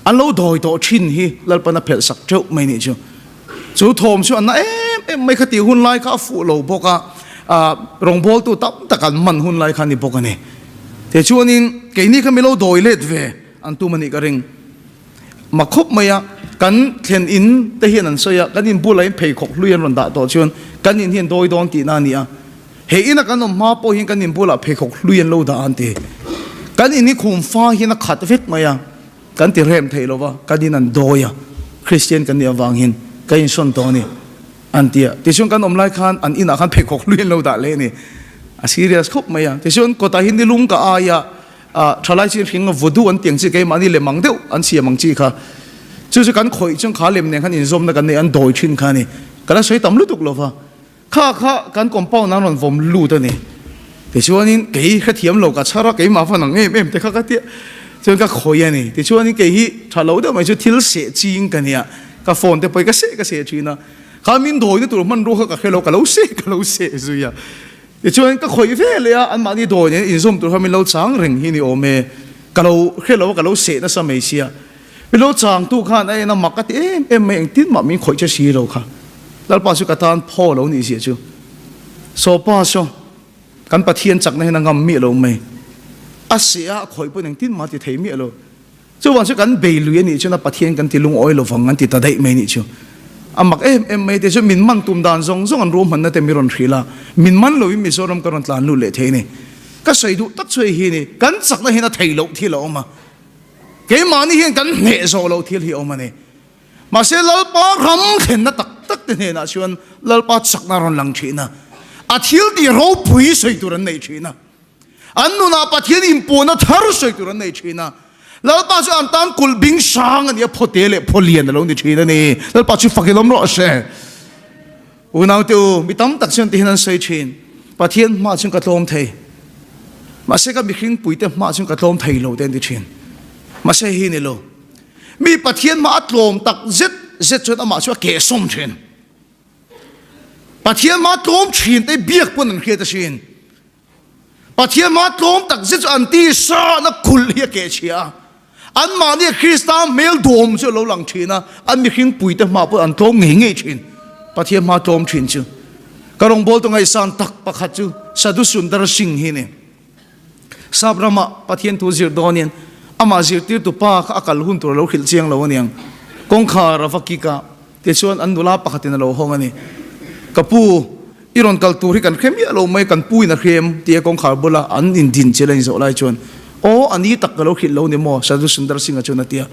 an lo dawi tawh thin hi Lalpan a phelh sak teuh mai nih chu. Chu thawm chu a na em em mai kha tih hun lai kha a fuh lo bawk a, rawngbawltu tam tak an hman hun lai kha a ni bawk a ni. Tichuanin keini kha mi lo dawi let ve an tum a nih ka ring. Mak khawp mai a, kan thlen in te hian an sawi a, kan in bulah in pheikhawk hlui an rawn dah tawh chuan kan in hi an dawi dawn tihna a ni a. He ina kan awm hma pawh hian kan in bulah pheikhawk hlui an lo dah an ti. Kan in hi khum fa hian a khat vek mai a, kan ti rem thei lo va, kan in an dawi a, Kristian kan nih avang hian kan insawn tawh a ni an ti a. Tichuan kan awm lai khan an inah khan pheikhawk hlui an lo dah leh a ni. A serious khawp mai a. Tichuan kawtah hian nilung ka ai a, thalai chi hring voodoo an tiang chi keimahni lem ang deuh an siam ang chi kha. Chu chu kan khawih chuan kha lem nen khan inzawmna kan nei an dawi thin kha a ni. Ka la sawi tam lutuk lo va. Kha kha kan compound an rawn vawm lut a ni. Tichuanin kei hrethiam lo ka chhar a, keimah van ang em em te kha ka tia chuan ka khawih a ni. Tichuanin kei hi tha lo deuh mai chu thil seh ching ka nia, ka phone te pawh hi ka seh ka seh thin a. Kha min dawina tur hmanrua kha ka hre lo, ka lo seh ka lo seh zui a. Tichuan ka khawih ve leh a, anmahni dawi nen inzawm tur kha min lo chang reng hi ni awm e. Ka lo hre lo a, ka lo seh nasa mai sia. Milo changtu khan a en a mak a ti em em mai, engtin mah min khawih che si lo kha. Lalpa chu ka tan phaw lo nih zia chu. Saw pa saw, kan Pathian chakna hian a ngam miah lo mai. A seh a, a khawih pawhin engtin mah a ti thei miah lo. Chuvang chu kan bei lui a nih chuan a Pathian kan ti lungawi lo vang an ti ta daih mai nih chu. A mak em em mai te chu min man tum dan zawng zawng an ruahmanna te mi rawn hrilh a, min man loin Mizoram ka rawn tlan lut leh thei a ni. Ka sawi duh tak chu hei hi a ni, kan chakna hian a thei loh thil a awm a. Keimahni hian kan hneh zawh loh thil hi a awm a ni. Mahse Lalpa ram thlenna tak tak te hnenah chuan Lalpa chakna a rawn lang thin a, a thil tih ropui sawi tur an nei thin a, an nunah Pathian inpuahna thar sawi tur an nei thin a, Lalpa chu an tan kulh bing sang a ni a, phawte leh phaw lian a lo ni thin a ni. Lalpa chu fak ilawm rawh se. Unaute u, mi tam tak chuan tihian an sawi thin, Pathian hmaah chuan ka tlawm thei, mahse ka mihring puite hmaah chuan ka tlawm thei lo te an ti thin. Mahse hei hi ni lo, mi Pathian hma a tlawm tak zet zet chuan amah chu a kehsawm thin. Pathian hma tlawm thin te biak pawn an hriat asin. Pathian hma tlawm tak zet chu an tisa na kulh hi a kehchhia a. Anmahnia Krista hmel dawm chu a lo lang thin a, an mihring puite hma pawh an tlawm ngei ngei thin. Pathian hma tlawm thin chu ka rawngbawltu ngaihsan tak pakhat chu Sadhu Sundar Singh hi a ni. Sap ramah Pathian thu zir dawnin amah zirtirtu pa kha a kal hun tur a lo hrilh chiang lo aniang. Kawngkhar a va kik a, tichuan an nula pakhatin a lo hawng a ni. Ka pu, i rawn kal tur hi kan hre miah lo mai, kan pu in a hrem tia kawngkhar bula an indin chil a inzawh lai chuan, Aw, a ni tak ka lo hrilh lo ni maw? Sadhu Sundar Singh-a chuan a ti a.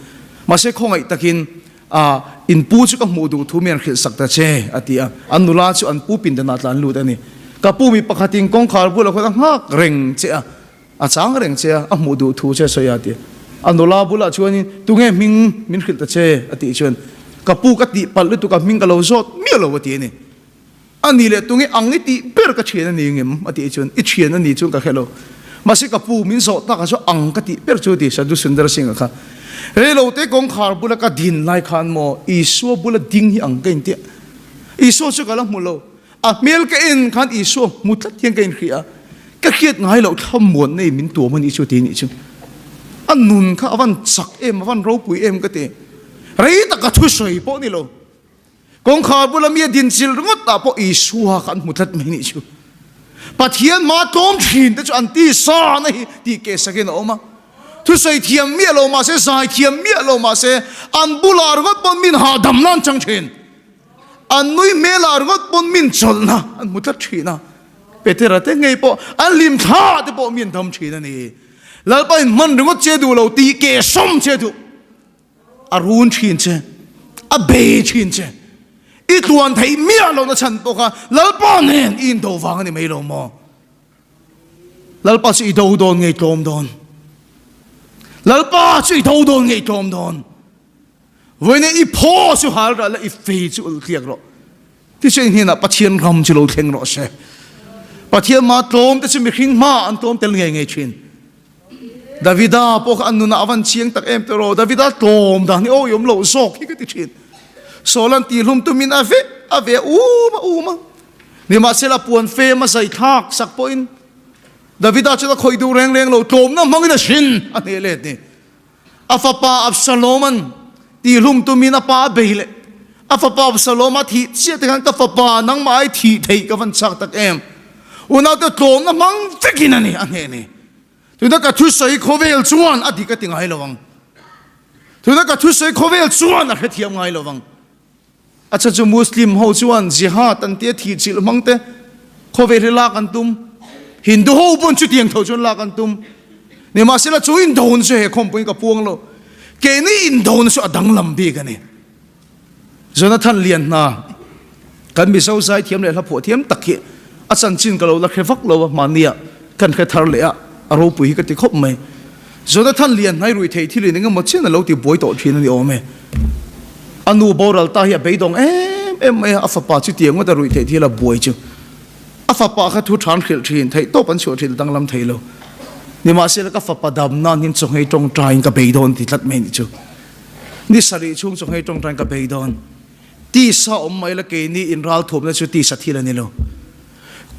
Mahse khawngaih takin, A, in pu chu ka hmuh duh thu mian hrilh sak ta che, a ti a. An nula chu an pu pindanah tlan lut a ni. Ka pu mi pakhatin kawngkhar bulah khuan a nghak reng che a, a chang reng che a, a hmuh duh thu che a sawi a, a ti a. A nula bulah chuanin, Tunge hming min hrilh ta che? a tih chuan, Ka pu ka tihpalh lutuk a, hming ka lo zawt miah lo, a ti a ni. A ni leh tunge ang i tih ber ka thian a ni ngem? A tih chuan, I thian a ni chuan ka hre lo. Mahse ka pu min zawh takah chuan ang ka tih ber chu a ti, Sadhu Sundar Singh-a kha. Reilote kawngkhar bula ka din lai khan maw Isua bula ding hi ang ka intiah. Isua chu ka la hmu lo. A hmel ka en khan Isua hmu tlat hian ka inhria a. Ka hriat ngai loh thlamuan nei min tuam a nih chu ti nih chu. A nun kha a van chak em, a van ropui em ka ti. Rei tak ka thusawi pawh ni lo. Kawngkhar bula mi a din chil ringawt ah pawh Isua kha an hmu tlat mai nih chu. Pathian hma tlawm thin te chu an ti sa na hi tih keh sakin a awm a. Thusawi thiam miah lo mahse, zai thiam miah lo mahse, an bulah ringawt pawn min hahdam nan chang thin. An nui hmelah ringawt pawn min chawlhna an hmu tlat thin a. Petera te ngei pawh an hlim thla te pawh mi an dam thin a ni. Lalpa in hman ringawt che duh lo tih keh sawm che duh. A run thin che, a bei thin che. I tluan theih miah lohna chhan pawh kha Lalpa nen i indo vang a ni mai lo maw? Lalpa chu i do dawn ngei tlawm dawn. Lalpa chu i do dawn ngei tlawm dawn. Vawiin i phaw chu hal rah la, i fei chu ulh tliak rawh. Tichuan hnenah Pathian ram chu lo thleng rawh se. Pathian ma tlawm te chu mihring hma an tlawm tel ngei ngei thin. Davida pawh kha an nunah a van chiang tak em tawh rawh. Davida tlawm dan hi awi awm loh zawk hi ka ti thin. Saul an tihlum tumin a veh a veh um a um a. Nimahsela puan fem a zai thlak sak pawhin Davida chuan a khawih duh reng reng lo, tlawmna hmangin a hrin a hneh let ni. A fapa Absalom-an tihlum tumin a pa a bei leh. A fapa Absalom-a thih chiah te khan ka fapa nangmah ai thih theih ka van chak tak em. Unaute tlawmna hmang vekin a ni a hneh ni. Tuna ka thusawi khawvel chuan a dik a ti ngai lo ang. Tuna ka thusawi khawvel chuan a hrethiam ngai lo ang. A chhan chu Muslim ho chuan Jihad an tia thih chilh hmang te khawvel hi lak an tum. Hindu ho pawn chutiang tho chuan lak an tum. Nimahsela chu indona chu he khawmpuiin ka puang lo. Keini indona chu a danglam bik a ni. Jonathan Lianhna, kan Mizo zaithiam leh hlaphuah thiam tak hi a chanchin ka lo la hre vak lo a, mahnia kan hre thar leh a, a ropui hi ka ti khawp mai. Jonathan lian hnai rui thei thil in engemaw chian a lo ti buai tawh thin a ni awm e. A nu boral ta hi a beidawng em em mai a, a fapa chu tiang ngawt a rui theih thil a buai chu. A fapa kha thu than hrilh thin, theih tawp an chhuah thin danglam thei lo. Nimahsela ka fapa dam nan hian chawnghei tawngtaiin ka beidawn ti tlat mai ni chu. Ni sarih chhung chawnghei tawngtaiin ka beidawn. Tisa awm mai la keini in ralthuamna chu tisa thil a ni lo.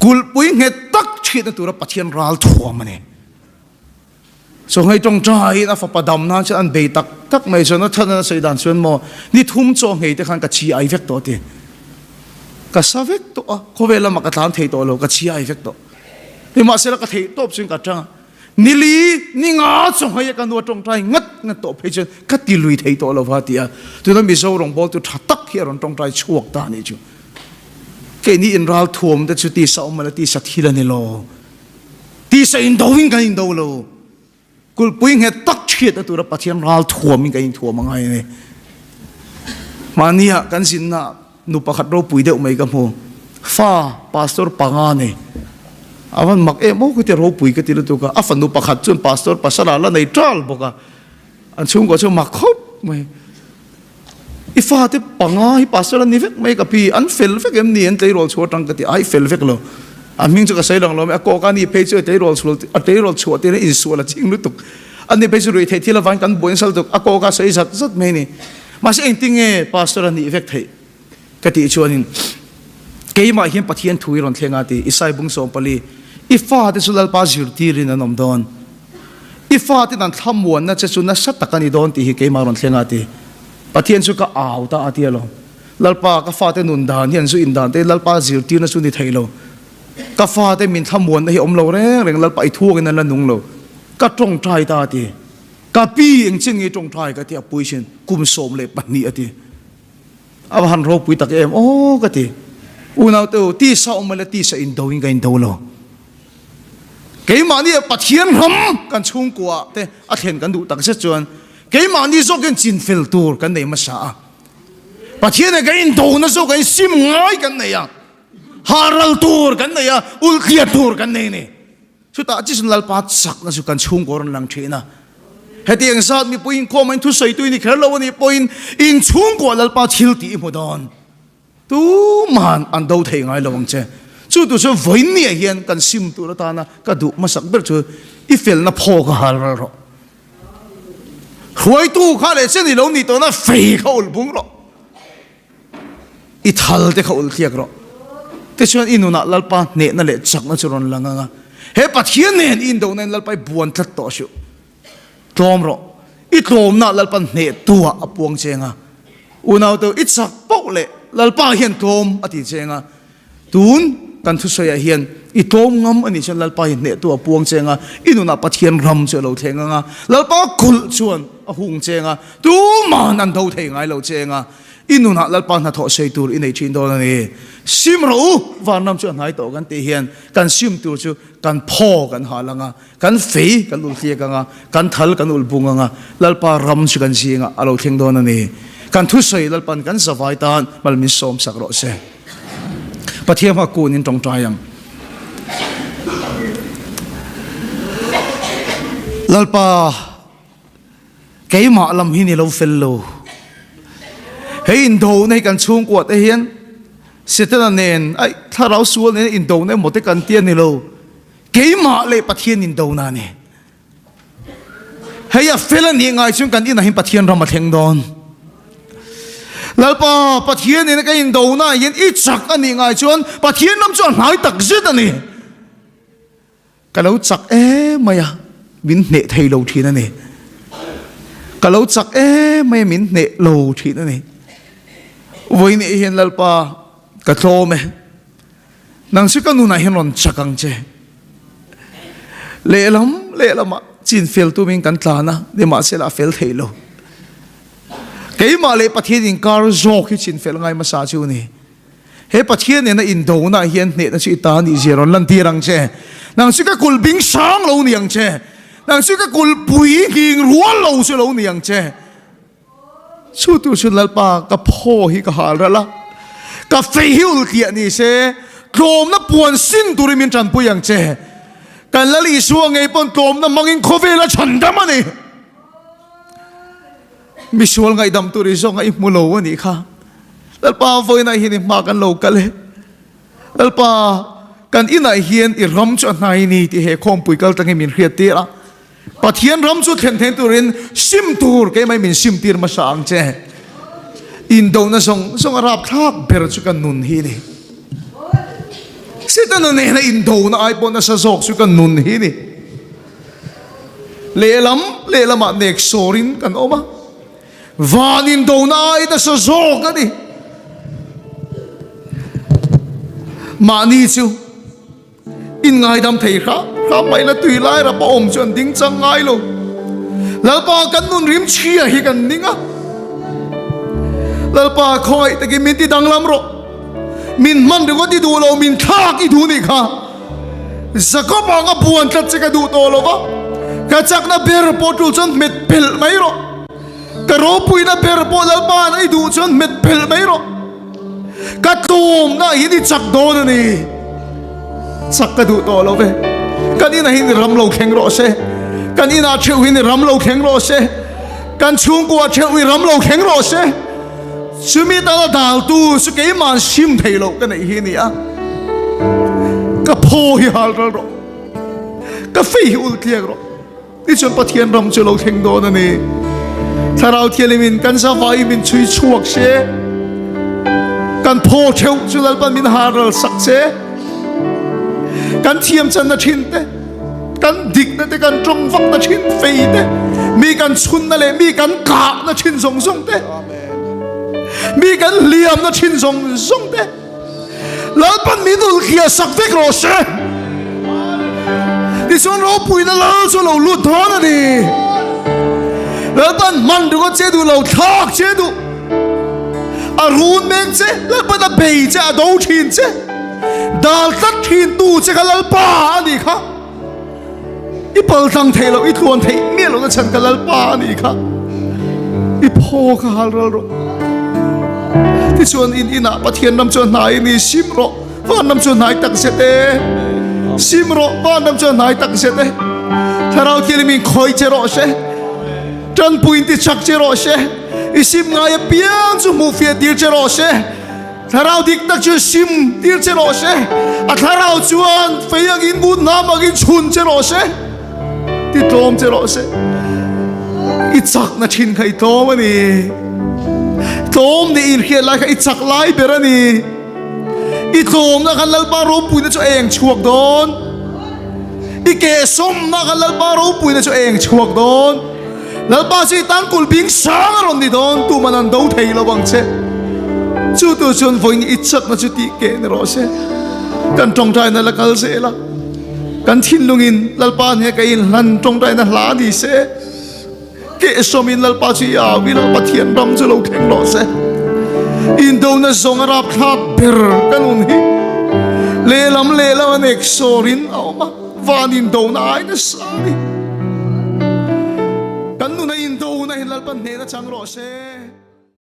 Kulhpui nghet tak chhiatna tura Pathian ralthuam a ni. Chawnghei tawngtaiin a fapa dam nan chuan an bei tak tak mai chuan a than a sawi dan chuan maw ni thum chawnghei te khan ka chi ai vek tawh a ti. Ka sa vek tawh a, khawvel lamah ka tlan thei tawh lo, ka chi ai vek tawh. Nimahsela ka theih tawp chuan ka tang a, nili ni nga chawnghei a ka nu a tawngtai ngat ngat tawh phei chuan ka ti lui thei tawh lo va ti a. Tuna Mizo rawngbawltu tha tak hi a rawn tawngtai chhuak ta a nih chu. Keini inral thuam te chu tisa awm a la tisa thil a ni lo. Tisa indo in kan indo lo. Kulhpui nghet tak chhiatna tura Pathian ral thuam in kan inthuam a ngai a ni. Mahnia kan zinna nu pakhat ropui deuh mai ka hmu. Fa pastor panga nei. A van mak em aw ka ti ropui ka ti lutuk a. A fanu pakhat chuan pastor pasal ah la nei ṭal bawk a. An chhungkua chu mak khawp mai. I fate panga hi pastor an ni vek mai ka pi, an fel vek em ni an tleirawl chhuah atang ka ti, ai fel vek lo. A hming chu ka sawi lang lo mai, a kawk a ni phei chu a tleirawl chhuah a tleirawl chhuah tir a insual a ching lutuk. A ni phei chu ruih theih thil avangin kan buai nasa lutuk, a kawk a sawi zat zat mai a ni. Mahse engtinge pastor a nih vek theih ka tih chuanin keimah hian Pathian thu i rawn thleng a ti, Isai bung 14, I fate chu Lalpa zirtirin an awm dawn. I faten an thlamuanna che chu nasa tak a ni dawn tih hi keimah rawn thleng a ti. Pathian chu ka au ta a ti alawm. Lalpa, ka fate nun dan hi an zu in dan te Lalpa zirtirna chu ni thei lo. Ka fate min thlamuanna hi awm lo reng reng Lalpa i thuangin an la nung lo. Ka tawngtai ta a ti. Ka pi engchin nge i tawngtai ka ti a pui chin kum 12 a ti. A va han ropui tak em aw ka ti. Unaute u, tisa awm mai la tisa indo in ka indo lo. Keimahni Pathian ram kan chhungkua te a thlen kan duh tak zet chuan keimahni zawkin chinfel tur kan nei hmasa a. Pathian ah kan indona zawk ah sim ngai kan nei a, hahral tur kan nei a, ulhliat tur kan nei a ni. Chutah chisun Lalpa chakna chu kan chhungkaw rawn lang thin a. Hetiang zat mipui inkhawm a inthusawi tui ni kher lo a nih pawhin inchhungkaw Lalpa thil tih i hmu dawn. Tumahan an do thei ngai lo ang che. Chu tu chu vawiinniah hian kan sim tur atana ka duh hmasak ber chu i felna phaw ka hal ral rawh. Hruaitu kha leh chen i lo nih tawhna fei kha ulh bung rawh. I thal te kha ulh tliak rawh. Tichuan i nunah Lalpa hnehna leh chakna chu rawn lang ang a. He Pathian nen i indohna in Lalpa i buan tlat tawh suh. Tlawm rawh. I tlawmna Lalpan hneh tuah a puang cheng a. Unaute i chak poh leh Lalpa hian tlawm a ti cheng a. Tun kan thusawiah hian i tlawm ngam a nih chuan Lalpa hian hneh tuah a puang cheng a. I nunah Pathian ram chu a lo thleng ang a. Lalpa kulh chuan a hung cheng a. Tuman an do thei ngai lo cheng a. I nunah Lalpa hnathawh sawi tur i nei thin dawn a ni. Sim rawh u, vanram chu a hnai tawh kan tih hian kan sim tur chu kan phaw kan hal ang a. Kan fei kan ulh hliak ang a, kan thal kan ulh bung ang a, Lalpa ram chu kan zingah a lo thleng dawn a ni. Kan thusawi Lalpan kan zavai tan mal min sawm sak rawh se. Pathian hma kun in tawngtai ang. Lalpa keimah lam hi ni lo fel lo. Hei indona hi kan chhungkua te hian Setana nen ai thlarau sual nen indona emaw te kan ti a ni lo. Keimah leh Pathian in do na ni. Hei a fel a nih ngai chuan kan inah hian Pathian ram a thleng dawn. Lalpa Pathian in ka in do na hian i chak a nih ngai chuan Pathian ram chu a hnai tak zet a ni. Ka lo chak em mai a, min hneh thei lo thin a ni. Ka lo chak em mai a, min hneh lo thin a ni. Vawiin hian Lalpa ka tlawm e. Nang chu ka nunah hian rawn chak ang che. Lehlam lehlamah chin fel tumin kan tlan a, nimahsela a fel thei lo. Keimah leh Pathian inkar zawk hi chin fel ngai hmasa chu ni. He Pathian nena indona hian hnehna chu i ta nih zia rawn lantir ang che. Nang chu ka kulh bing sang lo ni ang che. Nang chu ka kulh pui nghing rual lo chu lo ni ang che. Chu tur chu Lalpa ka phaw hi ka hal ralh a, ka fei hi ul tliah ni se, tlawmna puan sin turin min tanpui ang che. Kan Lal Isua ngei pawn tlawmna hmangin khawvel a chhandam a ni. Misual ngaihdam tur i zawnga i hmu lo a nih kha. Lalpa vawiinah hian i hma kan lo kal e. Lalpa, kan inah hian i ram chu a hnai ni tih he khawmpui kal tangin min hriat tir a. Pathian ram chu thlen thei turin sim tur keimah min sim tir hmasa ang che. Indona zawng zawng a rapthlak ber chu ka nun hi ni. Setana nena indona ai pawh nasa zawk chu ka nun hi ni. Lehlam lehlamah nek sawrin kan awm a. Van indona ai nasa zawk a ni. Mahni chu In ngaidam thei hram hram mai la tui lai rap a awm chu an ding chang ngai lo. Lalpa kan nun rim chhia hi kan ning a. Lalpa khawngaih takin min ti danglam rawh. Min hman ringawt i duh lo min thlak i duh nih kha. Jacob ang a buan tlat che ka duh tawh lo va. Ka chakna ber pawh tul chuan hmet pelh mai rawh. Ka ropuina ber pawh Lalpa an i duh chuan hmet pelh mai rawh. Ka tlawmna hian i chak dawn a ni. Chak ka duh tawh lo ve. Kan inah hian i ram lo thleng rawh se. Kan inah theuh hian i ram lo thleng rawh se. Kan chhungkua theuh i ram lo thleng rawh se. Chumi tana daltu chu keimah sim thei loh ka neih hi a ni a. Ka phaw hi hal ral rawh. Ka fei hi ul tliak rawh. Tichuan Pathian ram chu lo thleng dawn a ni. Thlarau Thianghlimin kan zavai min chhui chhuak se, kan phaw theuh chu Lalpan min haral sak se, kan thiam channa thin te. Kan dikna te kan tawng vakna thin fei te, mi kan chhunna leh mi kan kahna thin zawng zawng te, mi kan hliamna thin zawng zawng te, Lalpan min ulhliah sak vek rawh se. Tichuan ropuina lal chu a lo lut dawn a ni. Lalpan hman ringawt che duh lo, thlak che duh. A run mek che, Lalpan a bei che, a do thin che. Dal tlat thin tu che kha Lalpa a nih kha. I pal tlang theih loh, i tluan theih miah lohna chhan ka Lalpa a nih kha. I phaw kha hal ral rawh. Tichuan in inah Pathian ram chu a hnai a ni, sim rawh. Van ram chu a hnai tak zet e. Sim rawh, van ram chu a hnai tak zet e. Thlarau Thianghlim in khawi che rawh se. Tanpuiin ti chak che rawh se. I sim ngai apiang chu hmuhfiah tir che rawh se. Thlarau dik tak chu sim tir che rawh se, a thlarau chuan fei angin ngut hnam angin chhun che rawh se, ti tlawm che rawh se. I chakna thin kha i tlawm a ni. Tlawm nih inhriat lai kha i chak lai ber a ni. I tlawmna khan Lalpa ropuina chu a eng chhuak dawn. I kehsawmna khan Lalpa ropuina chu a eng chhuak dawn. Lalpa chu i tan kulh bing sang a rawn ni dawn, tuman an do thei lo ang che. Chu tu chuan vawiin i chakna chu tih keh ni rawh se. Kan tawngtaina la kal zel a, kan thinlungin Lalpa hne ka inhlan tawngtaina hla ni se. Kehsawmin Lalpa chu i au ila, Pathian ram chu lo thleng rawh se. Indona zawng a rapthlak ber ka nun hi lehlam lehlam a nek sawrin a awm a. Van indona ai nasa a ni. Kan nuna indona hi Lalpa hnena chang rawh se.